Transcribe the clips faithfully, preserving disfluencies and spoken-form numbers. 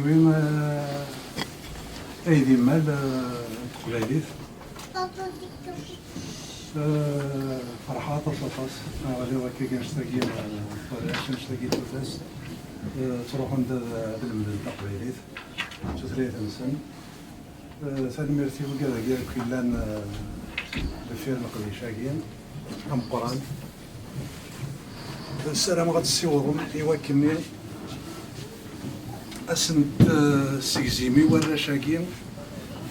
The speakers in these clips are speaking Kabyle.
Wi, eh, ay d imal, eh, n teqbaylit. Eh, ferḥeɣ aṭas, aṭas. Ɣliɣ akka kan annect-agi, eh, warrac, annect-agi n tullas, eh, ttruḥun-d ad, ad lemden taqbaylit, tutlayt-nsen. Eh, tanemmirt i wigad-agi akk yellan, eh, deffir leqdic-agi ameqqran. Ssarameɣ ad tessiwḍem i wakken-nni ad sen-tessegzim i warrac-agi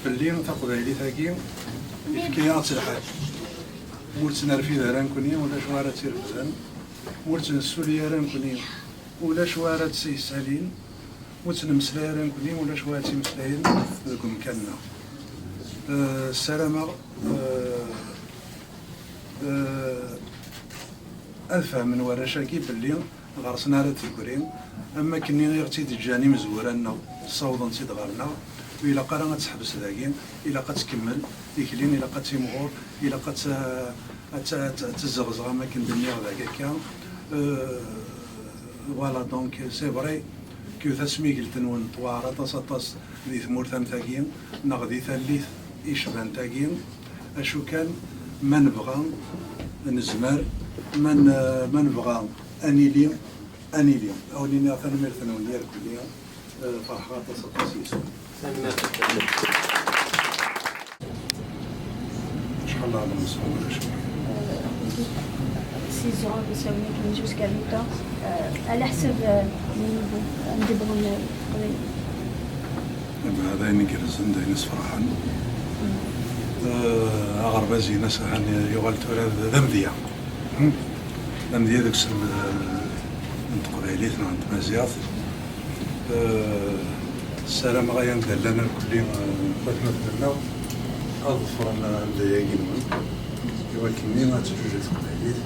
belli taqbaylit-agi yefka-yaɣ-tt lḥal. Ma ur tt-nerfid ara nekni, ulac wa ara tt-irefden. Ma ur tt-nessuli ara nekni, ulac wa ara tt-yessalin. Ur tt-nemmeslay ara nekni, ulac wa ara tt-imeslayen deg umkan-nneɣ. Eh, ssarameɣ, eh, eh, ad fehmen warrac-agi belli ɣer-sen ara d-teggri, am wakken i ɣ-tt-id-ǧǧan imezwura-nneɣ, ssawḍen-tt-id ɣer-neɣ, ur ilaq ara ad teḥbes dagi, ilaq ad tkemmel tikli, ilaq ad timɣur, ilaq ad tt-, ad tt-, ad tt-, ad tezzeɣzeɣ am wakken d-nniɣ dagi akka. Euh, voilà, donc, c'est vrai que tasmigelt-nwen tewɛer aṭas, aṭas di tmurt am tagi, neɣ di tallit icban tagi. Acu kan, ma nebɣa, nezmer, ma n-, ma nebɣa ad nili, ad nili. Ad wen-iniɣ tanemmirt-nwen irkelli, eh, ferḥeɣ aṭas, aṭas yes-wen. Acḥal n ɛemṛen ṣṣḥab ulac? Six ans, ça veut dire jusqu'à huit ans. Euh, على حسب، euh, niveau, euh, anda bɣan, euh, teqbaylit. Hada ayen igerrzen, d ayen isferḥen. Eh, aɣerbaz-ines ahan yuɣal tura d, d amedya. Hmm? D amedya deg uselmed, eh, n teqbaylit neɣ n tmaziɣt. Eh, ssarameɣ ay anda llan irkelli, eh, watmaten-nneɣ ad ḍefren amedya-agi-nwen, i wakken-nni ad teǧǧuǧeg teqbaylit,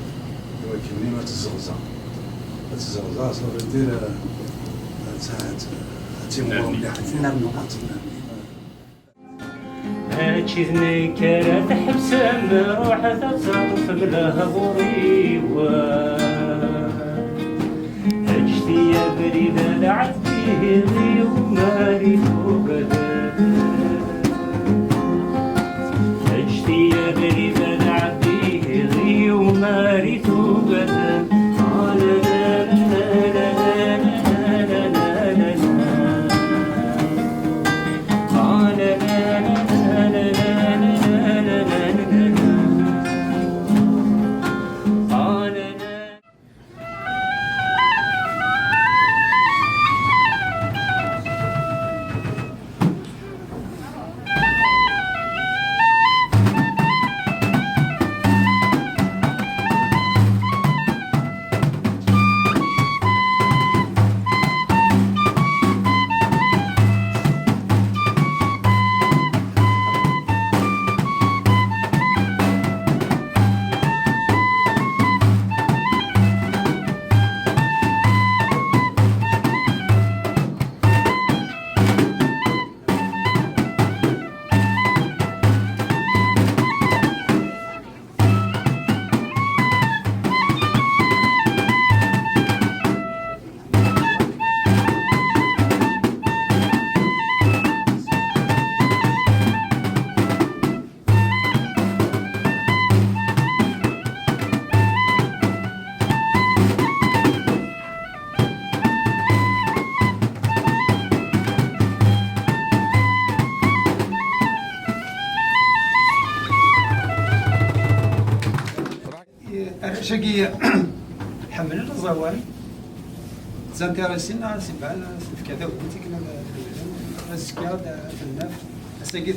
i wakken-nni ad tezzeɣzeɣ. Ad tezzeɣzeɣ, ça veut dire, eh, ad tt-, ad tt-, ad timɣur mliḥ. Ad tennerni. Ad tennerni. Mačči d nekk ara tḥebsem, ruḥet ad teṭṭfem lehdur-iw. Ǧǧet-iyi abrid ad ɛeddiɣ i umar i tugadem. Ǧǧet-iyi abrid ad ɛeddiɣ i umar i tugadem. Arrac-agi ḥemmlen aẓawan, ttintirisin, sebɛen, tefka tagut i kna azekka, ad tennaf. Ass-agi,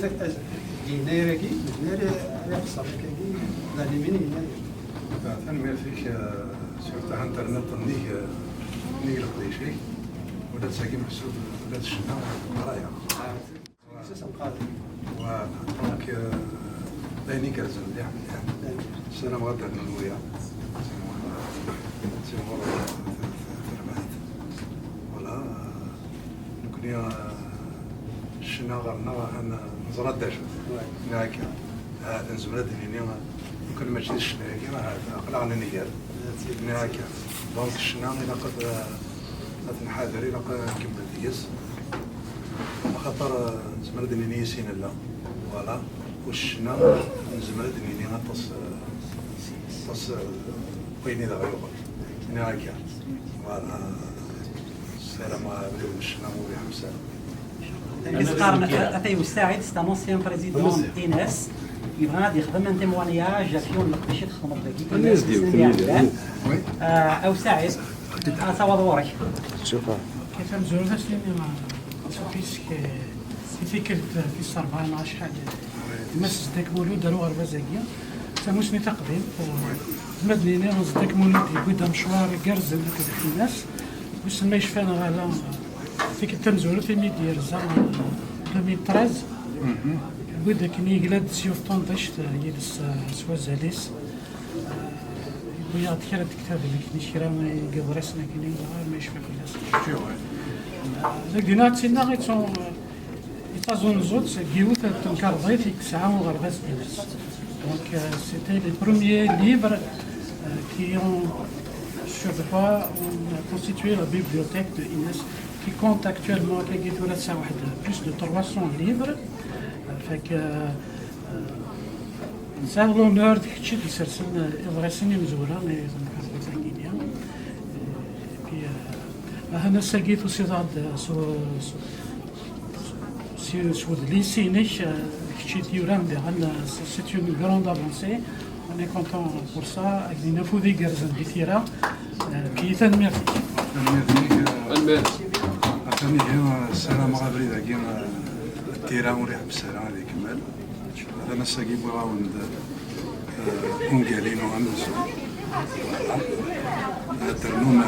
yennayer-agi, nezmer ad iqeṣṣer akkagi, d alimin yennayer. Tanemmirt-ik, surtout internet nnig, nnig leqdic-ik, ula d tagi meḥsub, ula d ccna, d leqraya. Voilà, donc, euh, d ayen igerrzen mliḥ, mliḥ. Ssarameɣ ad d-rnun wiyaḍ. Timɣur terbaḥt. Voilà, euh, nekni, euh, ccna ɣer-neɣ, ahan, euh, neẓra d acu. Neɣ akka. Ahat nezmer ad d-nini, euh, lukan mačči d ccna-agi, ahat aql-aɣ nenger. Neɣ akka. Donc, ccna ilaq ad, euh, ad t-nḥader, ilaq ad nkemmel deg-s. Xaṭer, eh, nezmer ad d-nini i sin nella. Voilà. U ccna, nezmer ad d-nini aṭas, eh, aṭas, eh, n wayen i d aɣ-yuɣen. Nniɣ akka. Voilà. Ssarameɣ abrid n ccna ur iḥebs ara. Akken i s-qqaren, a, a Taywes Saɛid, c'est un ancien président d'I N S. Yebɣa ad yexdem un témoignage ɣef yiwen n leqdic i txedmeḍ dagi. Ad as-d-yewwet nniya. Oui. Ah, a Saɛid, ad tawaḍ ɣur-k. Kif amezruy, ad as-nini, ah, s-, eh, i tikkelt, eh, tis ṛebɛa neɣ acḥal, eh, Mass Zeddak Mulud ar uɣerbaz-agi. D tamussni taqdimt, eh, nezmer ad nini Zeddak Mulud yewwi-d amecwar igerrzen akked Ḥinas. Wissen ma yecfa neɣ ala, eh, tikkelt tamezwarut imi d-yerza, eh, deux mille treize. Yewwi-d akken yegla-d s yiwet tunḍict, eh, yid-s, eh, s wazal-is. Yewwi-yaɣ-d kra n tektabin akken kra n yiḍrisen akken i nẓer ma yecfa fell-as. Deg din ad tinnaɣ i ttaẓunẓut seg yiwet n temkarḍit i yesɛa uɣerbaz-ines. Donc, euh, c'était les premiers livres, euh, qui ont, je crois, ont constitué la bibliothèque de Ines, qui compte actuellement, kagi tura tesɛa waḥed plus de trois cents livres. Euh, fait que, euh, Sɛiɣ l'honneur d kečč i d-isersen, eh, iḍrisen imezwura i temkarḍit-agi-nni. Eh, et puis, eh, ahan ass-agi tusiḍ-aɣ-d, eh, s, s, s, s wedlis-inek, eh, d kečč i d-yuran diɣen, eh, c'est une grande avancée. On est content pour ça. Ak din afud igerrzen di tira. Eh, puis tanemmirt-ik. Tanemmirt-ik, eh, Tanemmirt. Atan ihi, eh, ssarameɣ abrid-agi, eh, n tira ur iḥebbes ara, ad ikemmel. Atan ass-agi wwiɣ-awen-d, eh, ungal-inu amenzu. Voilà. Ad ternum, eh,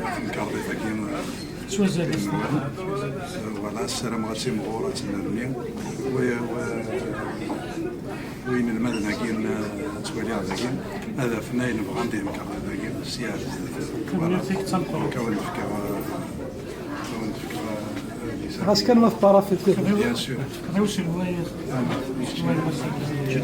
ɣef temkarḍit-agi, eh, s wazal-is. Eh, voilà, ssarameɣ ad timɣur ad tennerni. Wi, wi, wi inelmaden-agi, eh, ttwaliɣ dagi, ad afen ayen bɣan di temkarḍit-agi, sya ar zdat. Voilà. Tanemmirt-ik d tameqqrant. Donc, ad wen-fkeɣ, eh, ad wen-fkeɣ, eh, adlis-agi. Ɣas kan ma teṭṭarafiḍ. Bien sûr. Tefkiḍ i uselway, uselway n wass-agi.